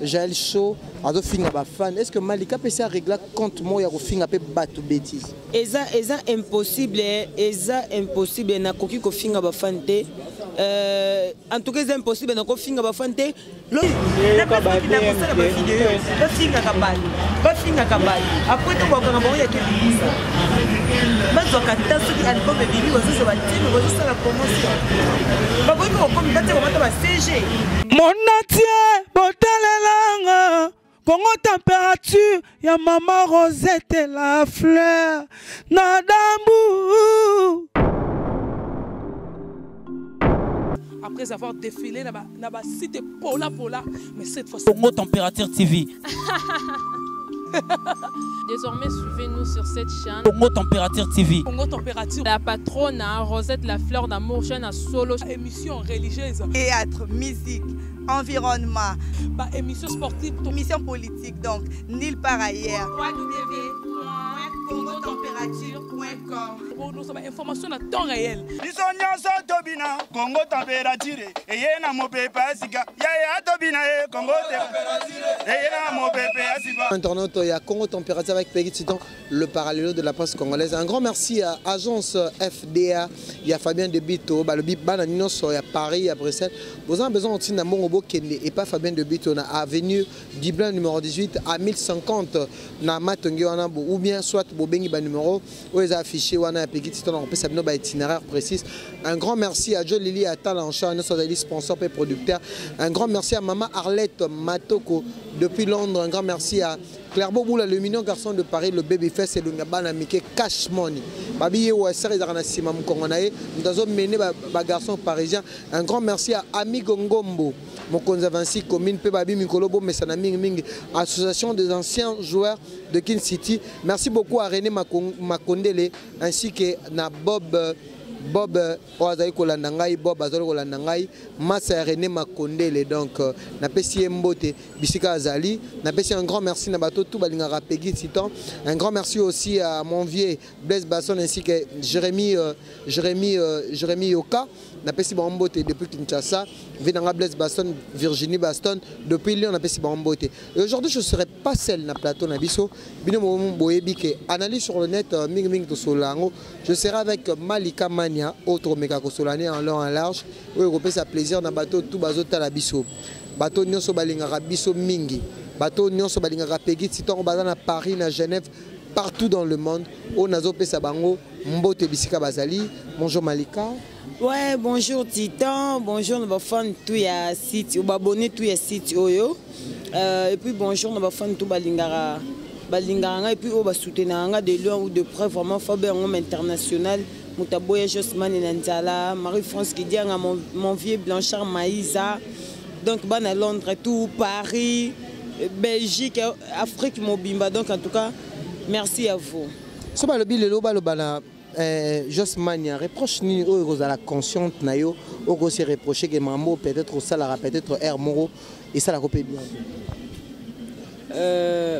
Jael Show azofinga ba fan. Est-ce que Malika peut se régler compte moko ya kofinga pe bato bêtise? Eza impossible, eza impossible nakoki kofinga ba fan te. En tout cas eza impossible nakofinga ba fan te. Nakosala ba video bafingaka bato, bafingaka bato après to bakanga bango ya kebimisa bazwaka ta soki album ebimi bazozwa batime bazosala promotion bakoki kokomi batia bango ata ba CG. Monatie botalelanga Congo température ya maman Rosette la fleur na dambu. Après avoir défilé na ba site Pola Pola, mais cette fois Congo Température TV. Désormais, suivez-nous sur cette chaîne. Congo Température TV. Congo Température. La patronne, hein, Rosette la fleur d'amour, chaîne à solo. Émission religieuse. Théâtre, musique, environnement. Bah, émission sportive. Émission politique, donc, nulle part ailleurs. www.congotemperature.com. Pour nous, information à temps réel. Biso nyonso tobina Congo Température eye na mopepe ya sika yaya tobina ye Congo Température eye na mopepe ya sika. Internaute, il y a Congo Température avec Peggy Titan, le parallèle de la presse congolaise. Un grand merci à Agence FDA, il y a Fabien Debito, bah, le bip bana nyonso, il y a Paris, il y a Bruxelles. Vous avez besoin de Mbongo Bokende et pas Fabien Debito na avenue Dublin numéro 18 à 1050 na Matonge wana bo, ou bien soit bobengi ba numéro où ils affiché wana Peggy Titan, on peut savoir ba itinéraire précis. Un grand merci à Joe Lili à Talancha, notre sponsor et producteur. Un grand merci à maman Arlette Matoko depuis Londres. Un grand merci à Claire Boboula, le mignon garçon de Paris, le baby face et le ngabana Mike Cash Money. Babi ye wa sere ezalaka na nsima mokongo na ye, moto azo mener ba garçon parisien. Un grand merci à Amigo Ngombo, mokonzi ya 26 commune, pe babi mikolo bomesana mingi mingi, association des anciens joueurs de Kin City. Merci beaucoup à René Makondele ainsi que na Bob, Bob oyo azali kolanda ngai, Bob azali kolanda ngai, massa ya René Makondele. Donc napesi ye mbote bisika azali. Napesi un grand merci na bato tout balingaka Peggy Titan. Un grand merci aussi à mon vieux Blaise Basson ainsi que Jérémy Yoka. Napesi bango mbote depuis Kinshasa, Vinanga Blaise Basson, Virginie Baston depuis Lyon, napesi bango mbote. Et aujourd'hui je ne serai pas seul na plateau na biso. Bino mo boyebi ke analyse sur le net mingi mingi to solango. Je serai avec Malika Mania, autre meka ko solani en long en large. Oyo kopesa plaisir na bato tout bazota la biso. Bato nyonso balingaka biso mingi. Bato nyonso balingaka Peggy Titan baza na Paris, na Genève, partout dans le monde. Oyo nazo pesa bango mbote bisika bazali. Bonjour Malika. Ouais, bonjour Titan, bonjour nos fans tout ya site, ou abonnés tout ya site oyo. Et puis bonjour nos fans tout balingara, balingara et puis o ba soutenir nga de loin ou de près vraiment Faber homme international. Mutaboya Josman et Nanzala, Marie-France Kidianga, mon vieux Blanchard Maïsa. Donc ban à Londres tout, Paris, Belgique, Afrique mobimba. Donc en tout cas, merci à vous. So ba lobi lelo ba lobana Josmania, reproche ni oyo kozala consciente na yo, oyo se reprocher que mambo peut-être osalaka, peut-être air moko esalaka pe bien.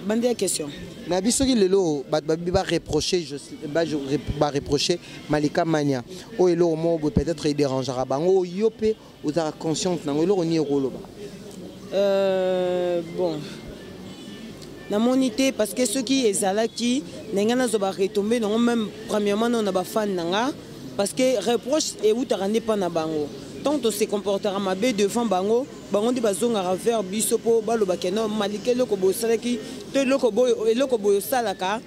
Bande ya question. Na biso ki lelo bato babi ba reprocher, je, ba, je, ba reprocher Malika Mania. Oyo eloko moko boye peut-être e dérangera bango, oyo yo pe ozalaka consciente nango, eloko nini okoloba? Bon. Namoni te parce que soki ezalaki ndenge nazo ba retomber nango même premièrement non na ba fan nanga parce que reproche eutaka nde pa na bango. Tant to se comportera mabe devant bango, bango ndi bazongaka vers biso po balobaka no Malika eloko bosalaki to eloko boyo, eloko boyo salaka,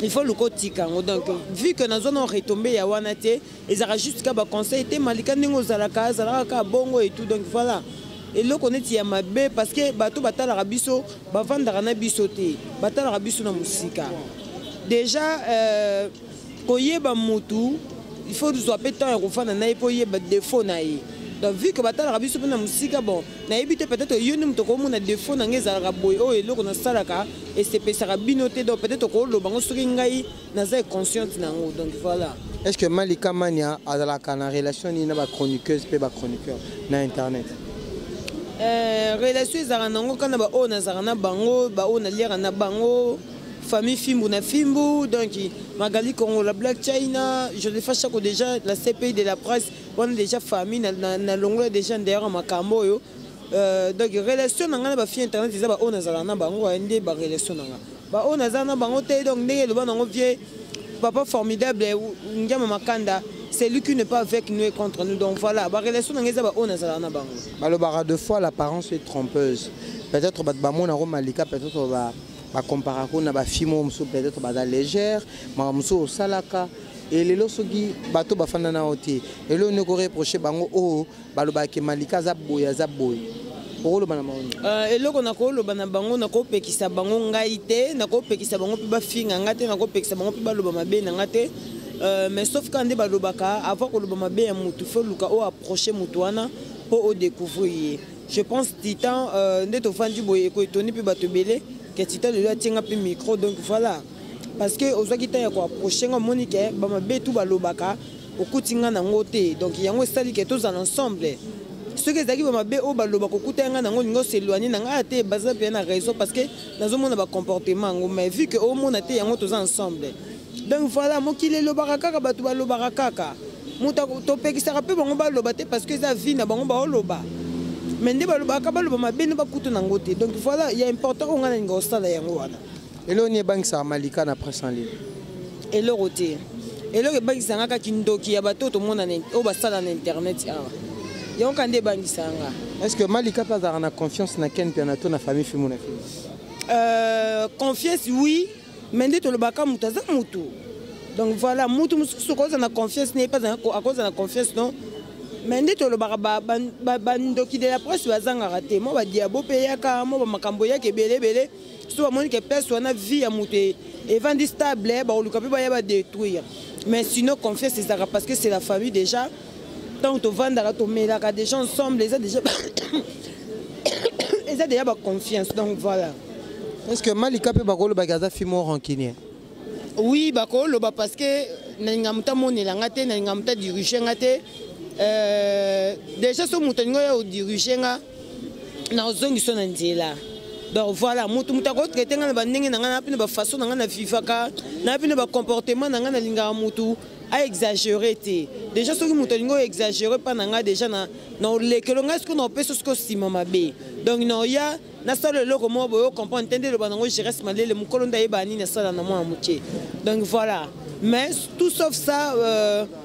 il faut luko tika yango. Donc vu que nazo na retomber ya wana te, ezalaka juste ka ba conseil te Malika ndenge ozalaka, azalaka kaka bongo et tout. Donc voilà. Eloko neti ya mabe parce que bato batalaka biso, bavandaka na biso te, batalaka biso na mosika. Déjà koyeba mutu, il faut zwa pe temps ya kofanda na ye po yeba défaut na ye. Donc vu que batalaka biso pe na mosika, bon, nayebi te peut-être yo nde moto okomona défaut na ngai ezalaka boye, oyo eloko nasalaka esepesaka bino te, donc peut-être okoloba ngo soki ngai naza consciente nango. Donc voilà. Est-ce que Malika Mania azalaka na relation nini na ba chroniqueuse pe ba chroniqueur na internet? Relation ezalaka nango kana ba oyo nazalaka na bango, ba oyo naliaka na bango, famille Fimbu na Fimbu, donc Magali Congo, la Black China, Josepha Chako déjà, la CPI de la presse, on a déjà famille, na, na, na longola déjà derrière makambo oyo. Donc relation na ngai na bafille internet eza baoyo nazalaka na bango nde barelation na ngai, baoyo naza na bango te. Donc ndenge eloba nango vie papa formidable Ngiama Makanda, c'est lui qui n'est pas avec nous et contre nous. Donc voilà, barelation na ngai eza baoyo nazalaka na bango. Balobaka deux fois, l'apparence est trompeuse. Peut-être bato bamonako Malika, peut-être bacomparako na bafilme oyo mosusu, peut-être baza légère, makambo mosusu osalaka. Elelo soki bato bafanda na yo te, eloko nini okoreproche bango oyo balobaka Malika aza boye, aza boye? Okoloba na bango nini? Eloko nakoloba na bango, nakopekisa bango ngai te, nakopekisa bango mpe bafinga nga te, nakopekisa bango mpe baloba mabe na nga te. Mais sauf ka nde balobaka, avant koloba mabe ya motu, faut luka oyo approche motu wana mpo odécouvrir ye. Je pense Titan, nde tovandi boye, ekoetoni mpe bato ebele ke Titan lelo atienga mpe micro. Donc voilà, parce que ozwaki ntan ya koapproche nga, omoni ke bamabe tu balobaka okuti nga nango te. Donc yango esali ke tozala ensemble. Soki ezalaki bamabe oyo balobaka okuta nga nango, olingi os'éloigne na ngai te, baza mpe na raison, parce que nazomona bacomportement yango. Mais vu que omona te, yango toza ensemble. Donc voilà, mokili elobaka kaka, bato balobaka kaka. Moto topekisaka mpe bango baloba te, parce que eza vie na bango, baoloba. Mais nde balobaka, baloba mabe nde bakutu nango te. Donc voilà, ya important oyo ngai nalinga kosala yango wana. Eloko nini ebangisaka Malika na presse en ligne? Eloko te. Eloko ebangisanga kaka kindoki ya bato oyo tomona oyo basala na internet awa. Yango kaka nde ebangisaka nga. Est ce que Malika mpe azalaka na confiance na Ken Piana to na famille Fimu na Fimu? Confiance, oui, mais nde tolobaka, moto aza motu. Donc voilà, motu mosusu akozala na confiance na ye mpe akozala na confiance non. Mais nde tolobaka, bandoki de la presse bazangaka te. Mwa badiabo mpe eyaka, mwa bamakambo eyaka ebele ebele. So bamoni ke place wana vie ya moto evandi stable, bakoluka mpe baya badétruire. Mais sinon confiance ezalaka, parce que c'est la famille déjà. Ntango tovandaka, tomelaka déjà ensemble, eza déjà baconfiance. Donc voilà. Est ce que Malika mpe bakolobaki aza fille moko rancunier? Oui, bakoloba, parce que nalinga moto amonela nga te, nalinga moto adirige nga te. Déjà so moto alingi oya odirige nga, na ozongiso na nzela. Donc voilà, motu akotraite nga na bandenge na ngai, na mpe na bafaçon na ngai na vivaka, na mpe na bacomportement na ngai. Nalingaka motu aexagéré te. Déjà soki moto alingi oexagéré mpa na ngai, déjà na olekelo ngai sikoyo, na opesa sikoyo nsima mabe. Donc na oya nasala eloko moko boye, ocomprendre te. Nde eloba nango Gérès Malele, mokolo nde ayeba nini asala na mwana moke. Donc voilà, mais tout sauf ça,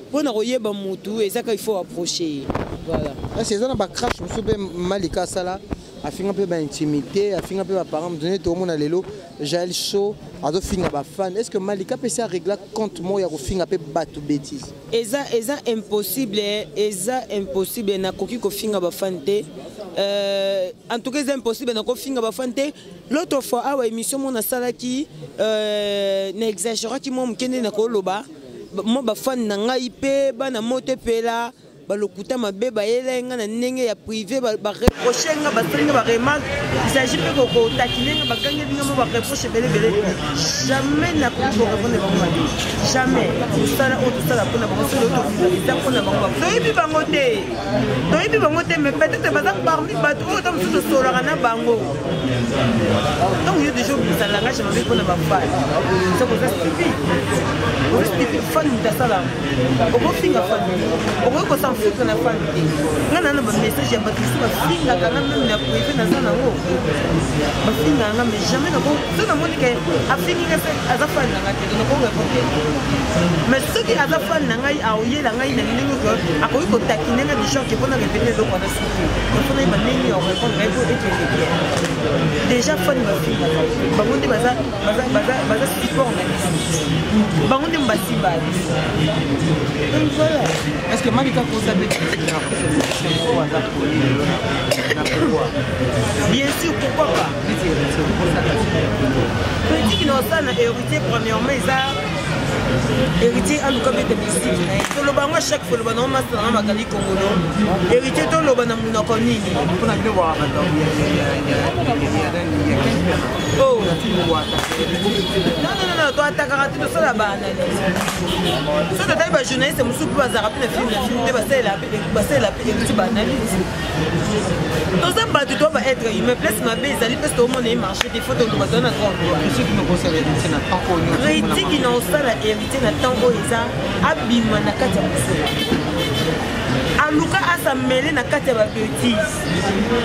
mpona koyeba motu ezaka, il faut approcher ye. Voilà. Est eza na bacrash mosusu mpe Malika asala, afinga mpe baintimité, afinga mpe baparent motu nde tokomona lelo Jael Show azofinga bafan? Est ce que Malika mpe si arégla compte moko ya kofinga mpe bato bétise? Eza impossible, eza impossible. Nakoki kofinga bafan te. En tout cas eza impossible, nakofinga bafan te. L'autre fois awa, émission mo nasalaki, na exagéraki mwa moke nde nakoloba mwa bafan na ngai mpe bana moto epela balokuta mabe bayela nga na ndenge ya privé, bareproche nga, basali nga baremarque. Il s'agit mpe kotakine nga, bakangeli nga mo bareproche ebele ebele. Jamais nakoki korépondre bango mabe, jamais. Tosala oyo tosala mpona bango, solo eza mpona bango. Toyebi bango te, toyebi bango te, mais peut-être baza parmi bato oyo ta mosusu tosolaka na bango. Donc yo déjà obimisa langage mabe mpona bafan, soki oza stupide, oza stupide. Fan moto asala, okofinga fan te, okoki kosan foutre na fan te. Nga na bamessage ya bato mosusu bafingaka nga, même na privé naza nango, bafingaka nga, mais jamais nako. So namoni ke afingi nga, aza fan na nga te, nako répondre. Mais soki aza fan na ngai, aoyela ngai na ndenge ke akoki kotakine nga du genre ke mpona répéter eloko wana suki, faut nayeba ndenge ya répondre ye po ekende bien. Déjà fan bafingaka bango nde baza support na biso, bango nde basimba biso. Donc voilà. Est ce que Malika kosa mpe oyo aza poli lelo na pouvoir? Bien sûr, pourquoi pas. Critique na osala na Héritier, premièrement eza Héritier aluka beta musique na ye. Toloba yango chaque fois, loba nango masa nanga Makali Kongolo. Héritier, toloba na monoko nini? Mpona bino Oh. Non, non, non, toatakaka te, tosala baanalyse. So totali bajournaliste mosusu mpe bazalaka mpe na film na film te, basalela mpe Héritier baanalyse. Toza bato, to ba être humain. Place mabe ezali, place toomona ye marché te, faut toloba, toza na droit. Critique na osala Héritier na temps oyo eza abima na kati ya mosolo. Aluka asamele na kati ya babetise.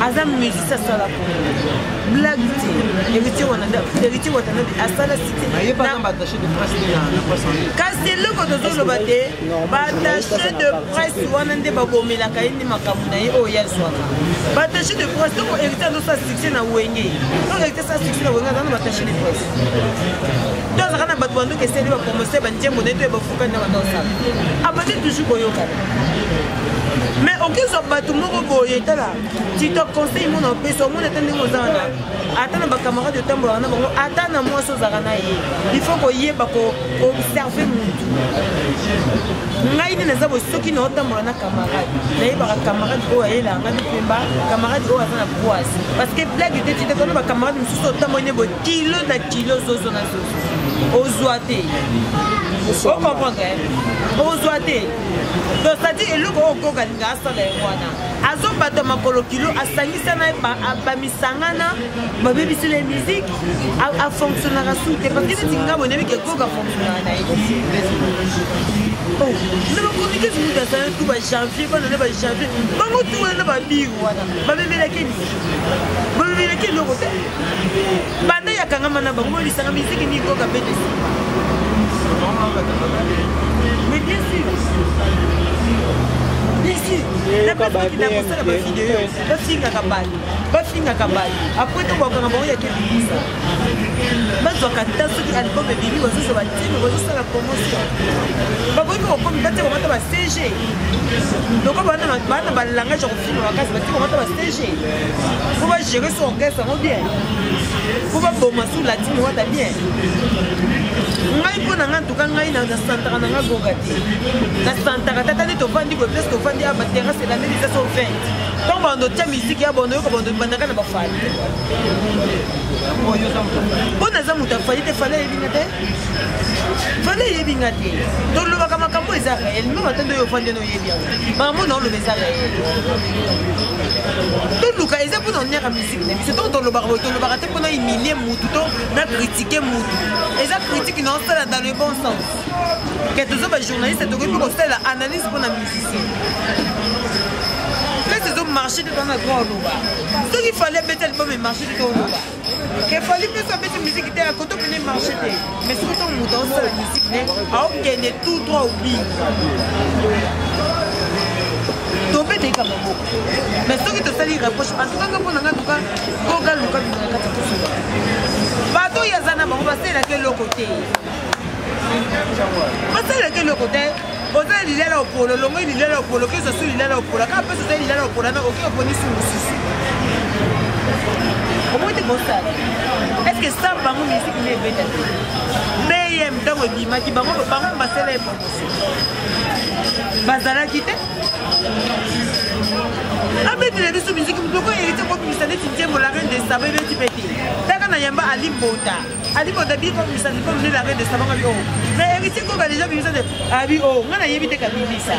Aza musicien, asala blague te. Héritier Héritier Watanabe asala succès, kasi eloko tozoloba te, baattaché de presse wana nde babomelaka ye nde makambo na ye oyo ye azwaka. Baattaché de presse, ntango Héritier azosala succès na Wenge, ntango Héritier asala succès na Wenge, aza na baattaché de presse to azalaka na bato bandoki esali bapromotion banzembo na ye to ya bafukani na bato asala, abandi toujours koyokana. Mais okezwa bato moko boye, tala tito, conseil mona opesa, omona ata ndenge oza wana, ata na bacamarade otambolaka na bango, ata na mwasi ozalaka na ye, il faut koyeba koobserve mutu. Ngai nde naza boye, soki naotambola na camarade, nayebaka camarade oyo ayelaka ngai mipemba, camarade oyo aza na poise, parce que blague te, tite kona bacamarade mosusu otamboli nde boye, kilo na kilo, zozo na zozo, ozwa te, ocomprendre, ozwa te. Donc c'est-à-dire eloko oyo okoka alinga asala yango wana, azobata makolo kilo, asangisa na bamisangana, babebisela ye musique, afonctionnaka su te, parce que neti nga boye nayebi ke koka afonctionnaka na ye. Na bacommuniqué mutu asala tu bajanvier, bana na bajanvier, bango tu wana na babiri wana babebelaki nini? Babebelaki eloko te. Banda yakangama na bango, boyebisanga miziki nini koka bete nsima? Mais bien sûr, bien sûr, napesaki na kosala bavideo, bafingaka bato, bafingaka bato, après to bakanga bango yake bimisa, bazwaka ta soki album ebimi, bazozwa batime, bazosala promotion, bakoki kokomi batia bango ata ba CG loko bana balangage ya kofilma makasi, batia bango ata ba CG po bagere so orchestre yango bien, po baboma su latine wata bien. Ngai mpo na ngai ntuka, ngai nasantaka na ngai goga te, nasantaka tata nde tovandi boye, place tovandi a baterrasse elandeli eza so 20, ntango bando otya misiki ya bando oyoka bando bandaka na bafali, mpo naza moto afali te. Fali ayebi nga te, fali ayebi nga te. Tolobaka makambo eza réel, meme ata nde oyo ofandi wana oyebi yango, makambo na oloba eza réel. Toluka eza mpona oniaka musique na biso. Ntango tolobaka boye, tolobaka te mpona humilie mutu to na critique mutu, eza critique na osala dans le bon sens ke toza bajournaliste, tokoki mpe kosalela analyse mpona musicien. Place ezomarche te, tona droit oloba. Soki fali abeti album emarche te, toloba ke fali mpe so abeti musique te, akoto pene marche te. Mais soki ntango moto aosala musique ne aokende tout droit obi tobeteka maboko, mais soki tosali reproche, en tout cas nga, mpo na nga, tuka koga luka bino na kati ya kosuka bato oyo aza na bango, basalelaka eloko te, basalelaka eloko te. Oza lilala opolo, olongoli lilala opolo, okezwa su lilala opola kaka mpe ozali lilala opola na oke oponi su mosusu, omoi te kosala. Est ce que sa bango musique nde ebeta te? Bm ntango ebimaki, bango bango basala ye promotion, bazalaki te. Abetela biso miziki loko Héritier kobimisa neti nzembo La Reine de Saba ebeti mpe te. Taka na yamba alimbota, alimbota bi kobimisa album nde La Reine de Saba. Ngabi o mais Héritier koka déjà bimisa te, abi o nga nayebi te kabimisa.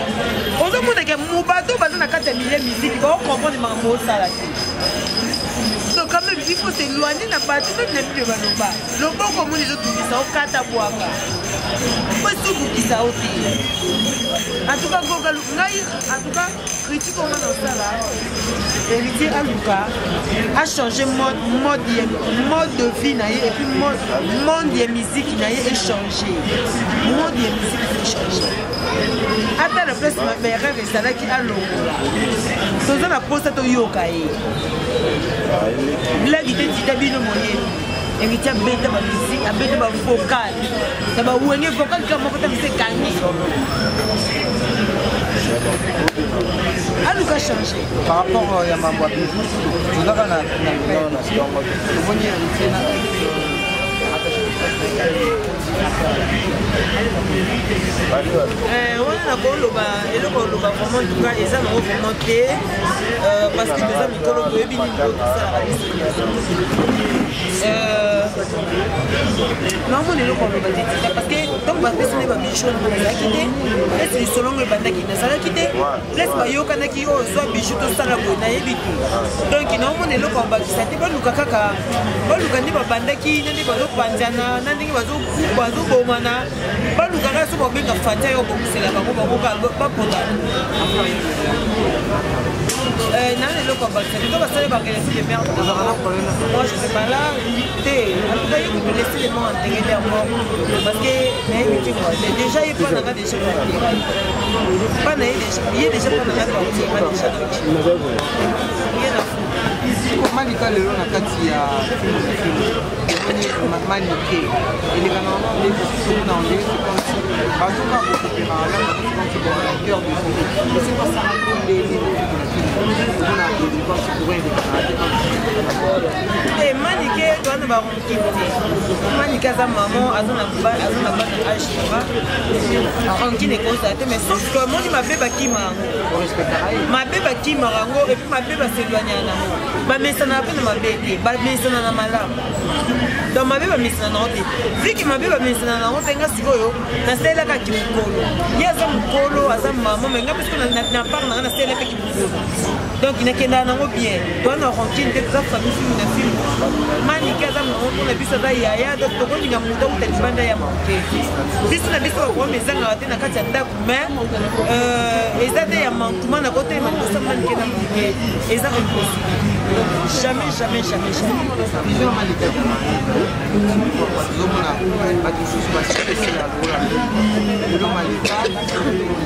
Ozomona ke mobato baza na kati ya milieu musique, baocomprendre makambo osala te. Donc quand même il faut s'éloigner na bato. Meme na bible baloba loboko omoni ezotungisa, okata bwaka po esubukisa yo te. En tout cas goga, ngai en tout cas critique onga na osala, Héritier aluka achange mode, mode de vie na ye, et puis mode, monde ya musique na ye echange, mode ya musique echange. Ata na place baerreur ezalaki, alongola. Toza na posa toyoka ye, blague te. Tita bino moyebi, Héritier abeta bamusique, abeta bavocal na bawenge, vocal kaka moko ta misa ekangi. Aluka change. Par rapport ya mambo ya business, tozaka na omoni Héritier na attaché de presse. Wana nakoloba eloko oloba vraiment, en tout cas eza nango vraiment te, parce que toza mikolo, toyebi nini oyo tosalaka biso nyonso. Naomona eloko aloba te tita, parce que ntango bapesi nde babijou wana, nazalaki te. Place lisolongo ebandaki, nazalaki te. Place bayokanaki oyo zwa bijou tosala boye, nayebi te. Donc naomona eloko abakisa te. Baluka kaka, baluka nde babandaki na nde bazopanzana, na ndenge bazobomana. Baluka kaka so babenga Fatia yo obongisela bango, bango bapota nana eloko abakisa te. To basali barelation de merde, moi je suis pas là te. En tout cas, ye kutu, laisser les morts enterrer leur mort, parce que nayebi te quoi. Déjà ye mpa nanga, déjà mpa na ye, ye déjà mpa nanga tortira déjà, donc ye na fou. Malika, lelo na kati ya film omoni Manike eleka na wana, omona on dirait c'est comme si bazoka kokopera na c'est comme si bon cœur de film, c'est pas ça ndenge omona c'est comme si courant elekaka te. Manike towana baronkine te. Manike aza mama, aza na bana age nanga, rancune ekozala te. Mais sauf que omoni mabe bakima yango, mabe bakimaka yango, et puis mabe baselwanyaka nango, bamesanaka mpe na mabe te, bamesana na malamu. Donc mabe bamesana nango te. Viki mabe bamesana nango te. Nga sikoyo nasalelaka kimokolo, ye aza mokolo, aza mama, mais nga mpe sikoyo na part nanga nasalelaka kimokolo, donc nakendaka nango bien. Toza na rancune te, toza famille film na film. Manike aza mama mpona biso, aza yaya, donc tokolinga moto akuta libanda ya moke. Biso na biso baproblème ezangaka te na kati ya ndako, mais eza te ya manquement na kotelema liboso Manike na moke, eza impossible, jamais, jamais, jamais, jamais. Vision Malika, tozomona bato mosusu basepesela lokola lelo Malika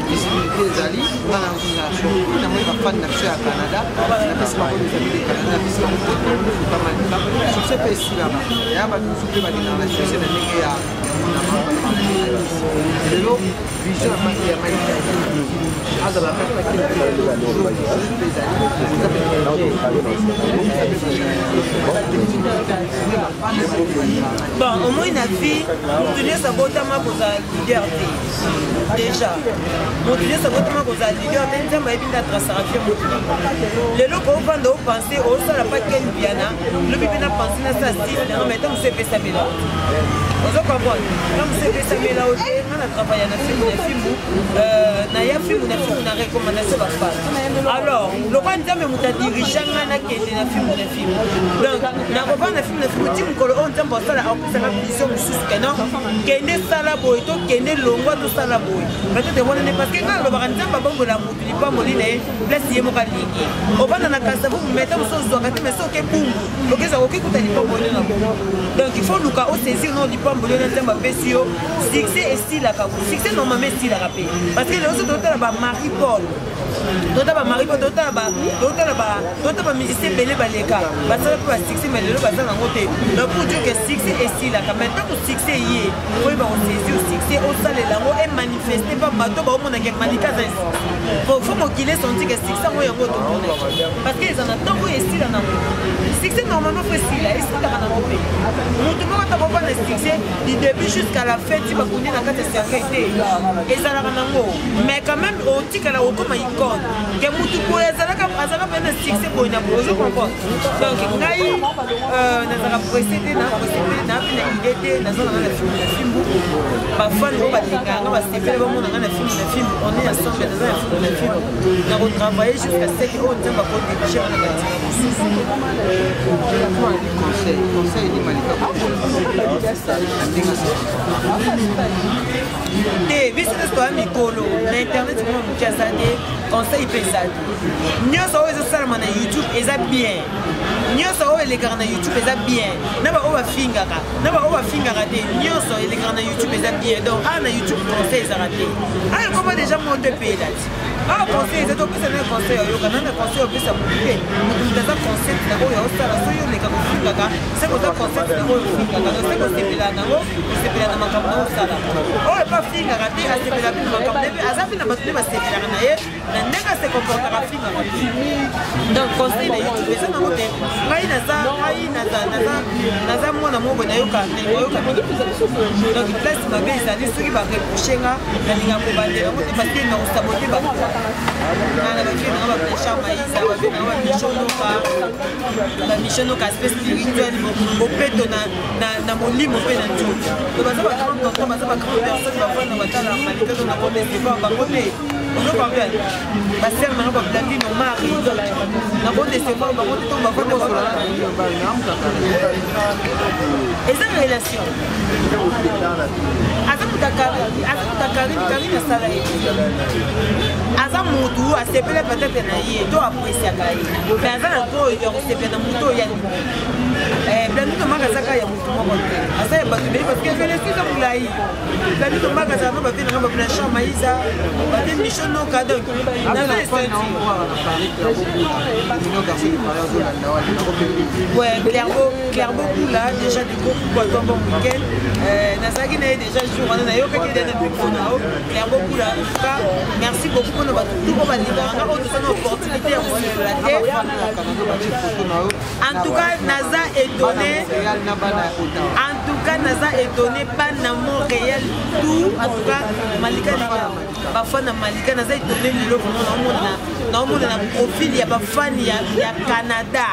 visibilité ezali. Nga na ozozala surpris, namoni bafani na biso ya Canada, napesi bango les amis de Canada, napesi bango foto Malika. Succès mpe esilaka ya bato mosusu mpe bakendaka na succès na ndenge ya lelo. Vision ya Malika azala kaka mpe ezali. Bon, omoi na vie, moto nyonso abotama kozala leader te. Déjà moto nyonso abotama kozala leader te. Nzambe ayebi nde atrasaka vie. Moto lelo koovanda, opense osala pa Ken Biana, lobi mpe na pense nasala style nanga, mai ntango mosu epesamela, ozo comprendre, ntango mosu epesamela o te. Nga na travailla na filmu na filmu, naya filmu na filmu na recommandation bafana. Alors lokwa Nzambe moto adirige nga, nakende na filmu na filmu, donc nakovanda na filmu na filmu ti mokolo oyo Nzambe asala, akopesanga vision mosusu keno kende sala boye, to kende longwa, tosala boye. Peut-être wana nde, parce que nga alobaka Nzambe abombola motu lipamboli na ye place ye moko alingi. Ovanda na Kasavu, meta mosu ozwaka te, mais soki okebungu okezwa, okoki kuta lipamboli na bongo. Donc il faut luka osaisir no lipamboli oyo Nzambe apesi yo. Succès esilaka, succès normalement esilaka mpe, parce que lelo so totala bamarie Paul, tota bamarie Paul, totala bamusicien ebele baleka, basala mpe basuccès, mais lelo baza nango te. Donc pour dire que succès esilaka, mais ntango succès ye oyeba kosaisir succès, osalela yango, emanifeste mpa bato baomonaka Malika aza succès. Faut mokili esenti ke succès yango, yango tomonaki, parce que eza na ntango oyo esila nango. Succès normalement faut esila, esilaka nango mpe. Motu moko ata kovanda succès du début jusqu'à la fin ti bakundi na kati ya cercueil te, ezalaka nango. Mais quand même otikala okoma icône ke mutu boye azalaka, azalaka mpe na succès boye na boye, ozo comprendre. Donc ngai nazalaka pressé te, na pressé te, na mpe na idée te. Naza nanga na filme na fimbu, bafani oyo balingaka nga basepele bamona nga na filme na filme. On est ensemble, naza na filme na filme, nakotravaille jusqu'à ce que oyo Nzambe akodirige wana batika mosusu. Conseil ni Malika na ndenge Te, biso nyonso toya mikolo na internet, mona moki aza te. Conseil mpe eza te. Nyonso oyo ezosalama na YouTube eza bien, nyonso oyo elekaka na YouTube eza bien, na baoyo bafingaka, na baoyo bafingaka te, nyonso elekaka na YouTube eza bien. Donc awa na YouTube conseil ezaka te. Awa ekoma déjà moto epela ti awa conseil eza te. Opesa na conseil, oyoka nana conseil, opesa motu te. Motu moto aza concept na oyo aosala. Soki oleka kofingaka, seke oza concept na oyo ofingaka, donc seke osepela nango, osepela na makambo na osala. Oyo epa afingaka te, asepela mpe na makambo na ye, mpe aza mpe na bato nde basepelaka na ye na ndenge ase comportaka, afingaka te. Donc conseil na YouTube eza nango te. Ngai naza, ngai naza mwana. mwana moko boye nayoka nayoka donc place mabe ezali soki bareproche nga nalinga kobandela yango te parce que nakosabote bango nga na bavie nanga bablanchard maisa bavie nanga bamichon noka bamichon noka aspect spirituel bopeto na molimo mpe na nzoto to baza bagrand tonton baza bagrand personne bafanda batala malika to nakodecevoir bango te ozo comprendre basere nanga bablandine omari donc nakodecevoir bango te to bafanda eza relation aza moto aza karine karine asala ye aza motu asepela peut-être na ye to apresiaka ye mais aza na droit ya kosepela na motu oyo ya eh, blandine omaka aza kaka ya motu moko te aza ya bato ebele parce que relation eza molai blandine omaka azala na bavie nanga bablanchard maïsa bate micho noka donc naza esenti ouais clairement clairement kula déjà de gros coups à toi bon week-end euh, nazalaki na ye déjà jour wana nayokaki ye na micro na yo clairement kula en tout cas merci beaucoup mpona bato tout oyo balingaka nga oyo toza na opportunité ya kosolola te en tout cas naza étonné en tout cas naza étonné bana montréal tout en tout cas malika bafan na malika naza étonné lelo vraiment naomona na profil ya bafan ya canada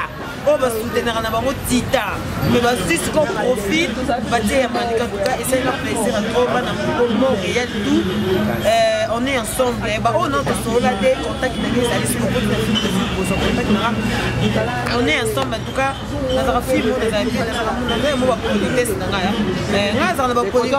oyo basoutenaka na bango tita mais bazwi sikoyo profil batie ya malika en tout cas esalinga plaisir ya trop bana montréal tout euh, on est ensemble baoyo nao tosolola te contact na ngai ezali soki okoti na film de kozwa contact na nga on est ensemble en tout cas nazalaka fille moko nazala bien nazalaka nazala mo bapolitesse na ngai ngai nazalaka na bapolite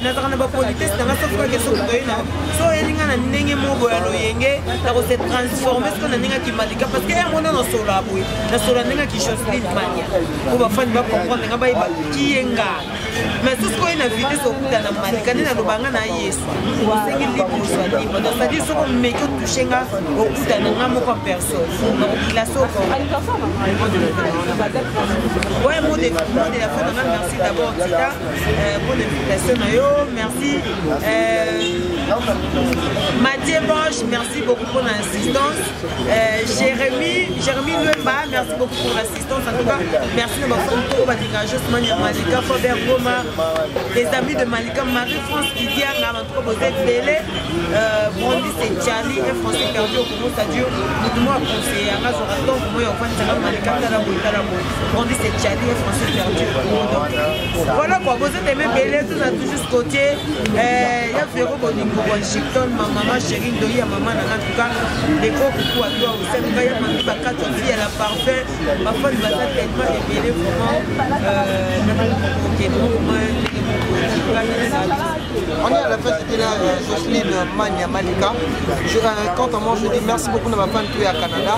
nazalaka na bapolitesse na ngai sauf kaka soki toye na so oyeli ngai na ndenge moko boye ya loyenge nakose transforme siko na ndenge ya kimalika parce que yango nde nasolola boye nasolola ndenge ya kijoseline mania po bafani bacomprendre ngai bayeba kiye nga mais soki oye na vitesse okuta na malika nde naloba nga na yesu osengi libre ozwa libre donc cestadire soki omeki otouche nga okuta na nga moko en personne nakoklasse oko ouais mot de, mot de la fin na nga merci d'abord tita euh, pour l'invitation na yo merci euh, Mathieu Bosch merci beaucoup pour l'assistance euh, Jérémy Jérémy Luemba merci beaucoup pour l'assistance en tout cas merci na bafonto balingaka Josman ya Malika Faber Goma les amis de Malika Marie-France Kidianga en tout cas boza ebele Brandi c'est Charlie un français perdu au Congo ça dure motu moko aconseille yanga azwaka ntongo moi ya ofandisaka Malika tala boye tala boye Brandi c'est Charlie un français perdu au Congo donc voilà quoi boza teme ebele toza toujours côté euh, ya Vero Bolingo Washington ma maman chérie Ndoyi ya maman nanga en tout cas des gros coucou à toi aussi en tout cas ya mami bakati fille à la parfum bafani baza tellement ebele vraiment On est à la fin, c'était là euh, Jocelyne Mania Malika. Je, euh, quant à moi, je dis merci beaucoup à ma fan qui est à Canada.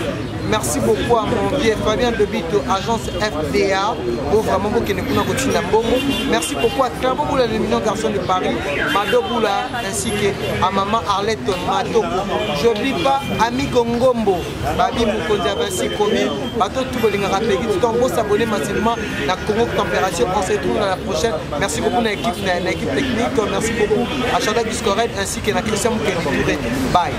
Merci beaucoup à mon vieux Fabien Debito, agence FDA, pour vraiment beaucoup de Mbongo. Merci beaucoup à Claire Boula, le mignon garçon de Paris, Mado Boula, ainsi que à maman Arlette Matoko. Je n'oublie pas Amigo Ngombo, Babi Mukonzi Avasi Komi, Bato tout bolingaka Peggy, tout en beau s'abonner massivement na Congo Température. On se retrouve dans la prochaine. Merci beaucoup à l'équipe, l'équipe technique. Merci beaucoup à Chanda Guscoret ainsi que à Christian Mouké. Bye.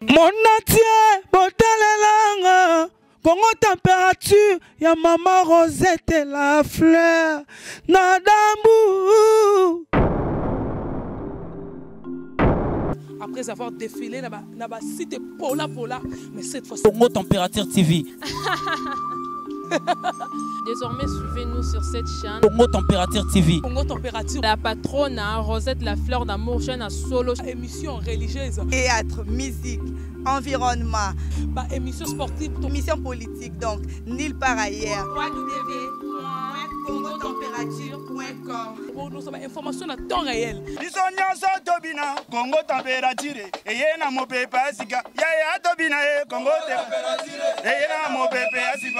Mon entier, botalelanga Congo température ya maman Rosette la fleur na dambu. Après avoir défilé na ba site pola pola, mais cette fois Congo Température TV. Désormais, suivez-nous sur cette chaîne. Congo Température TV. Congo Température. La patronne, hein, Rosette la fleur d'amour, chaîne à solo. Émission religieuse. Théâtre, musique, environnement. Bah, émission sportive. Émission politique, donc, nulle part ailleurs. www.congotemperature.com Pour nous, information à temps réel. biso nyonso tobina kongo temperature eye na mopepe ya sika yaya tobina ye kongo eye na mopepe ya sika.